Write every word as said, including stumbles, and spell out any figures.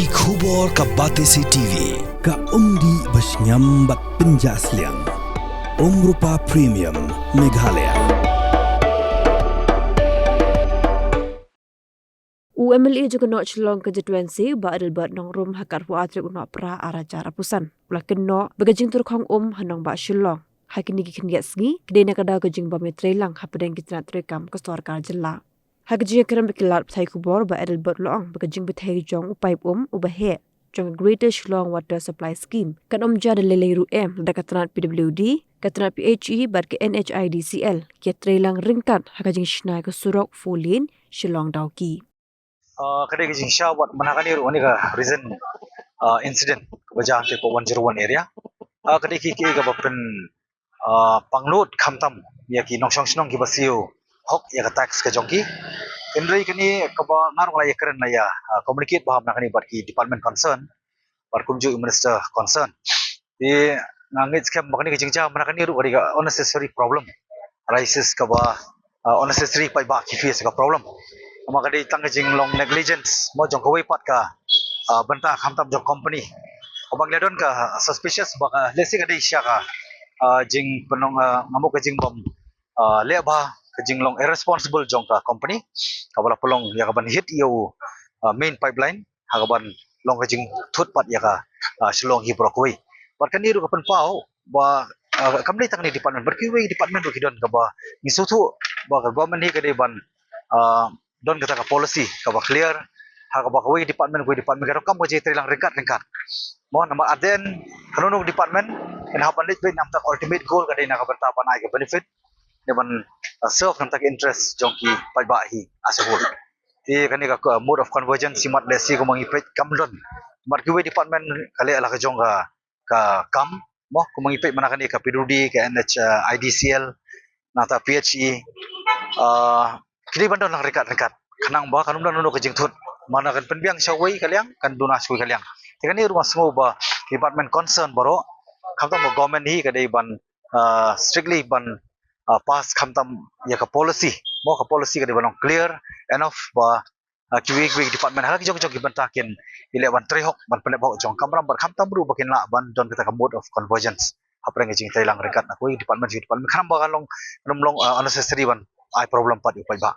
Ki khubor ka Batesi T V, ka umdih ba shngiam bad pynjah sliang. Umrupa Premium, Meghalaya. U M L A jong ka North Shillong Constituency, Bah Adelbert Nongrum, ha ka arphew tarik u Nohprah arhajar arphew san, u la kynnoh ba ka jingtyrkhong um ha nongbah Shillong ha kine ki khyndiat sngi ka dei na ka daw ka jingbym ïatreilang hapdeng ki tnat treikam ka sorkar jylla. Ha ka jingïakren bad ki lad pathai khubor, Bah Adelbert u la ong ba ka jingbthei jong u paip um uba heh jong ka Greater Shillong Water Supply Scheme kan ym jia da lei lei ruh em lada ka tnat P W D, ka tnat P H E bad ka N H I D C L ki ïatreilang ryngkat ha ka jingshna ïa ka surok four lane Shillong Dawki. Ah, ka dei ka jingshisha wat mynta kane ruh, kane ka recent, ah, incident kaba jia hangtei ka one zero one area. Ah, ka dei ka kaba pyn, ah, pangnud khamtam ïa ki nongshong shnong kiba siew hok ïa ka tax ka jong ki. Hynrei kane kaba nga ruh nga la ïakren, la ïa, ah, communicate bha mynta kane bad ki department concern bad kumjuh i minister concern. Te nga ngeit skhem ba kane ka jingjia mynta kane ruh ka dei ka unnecessary problem arises, kaba, ah, unnecessary paidbah ki face ka problem. Namar ka dei tang ka jinglong negligence mo jong kawei pat ka, ah, bynta khamtam jong company. Kaba ngi la don ka suspicious ba ka, lehse ka dei sha ka, ah, jingpynlong, ah, nga mut ka jingbym, ah, leh bha, ka jinglong irresponsible jong ka company kaba la pynlong ïa kaban hit ïa u, ah, main pipeline ha kaban long ka jingthut pat ïa ka, ah, Shillong hi baroh kawei. Bad kane ruh ka pynpaw ba, ah, kam dei tang kane department, bad kiwei department ruh ki don, kaba ngi sngewthuh ba ka government hi ka dei ban, ah, don kata ka policy kaba clear ha kaba kawei department kawei department ka rukom ka jingtreilang ryngkat ryngkat. Mo, namar at the end kano kano department kan hap ban leit beit, namar ka ultimate goal ka dei na ka bynta ban ai ka benefit ne ban, ah, serve namar ka interest jong ki paidbah hi as a whole. Te kane ka, ka mode of convergence, imat lehse kumba ngi peit kam don. Namar kiwei department ka leh la ka jong ka, ka kam. Mo, kumba ngi peit mynta kane ka P W D, ka N H I D C L, nangta P H E. Ah, ki dei ban don lang ryngkat ryngkat. Khnang ba kan ym don kano ka jingthut. Mynta kan pynbiang sha kawei ka liang, kan duna sha kawei ka liang. Te kane ruh nga sngew ba department concern baroh, khamtam ba government hi ka dei ban, ah, strictly ban, ah, pass khamtam ïa ka policy. Mo, ka policy ka dei ban long clear enough ba, ah, kiwei kiwei department ha la ki jong ki jong ki bynta kin ïaleh ban trei hok, ban pyndep hok jong kamram, bad khamtam ruh ba kin lah ban don kata ka mode of convergence hapdeng ka jingtreilang ryngkat na kawei department sha department, khnang ba kan long, kan ym long, ah, unnecessary ban ai problem pat ïa u paidbah.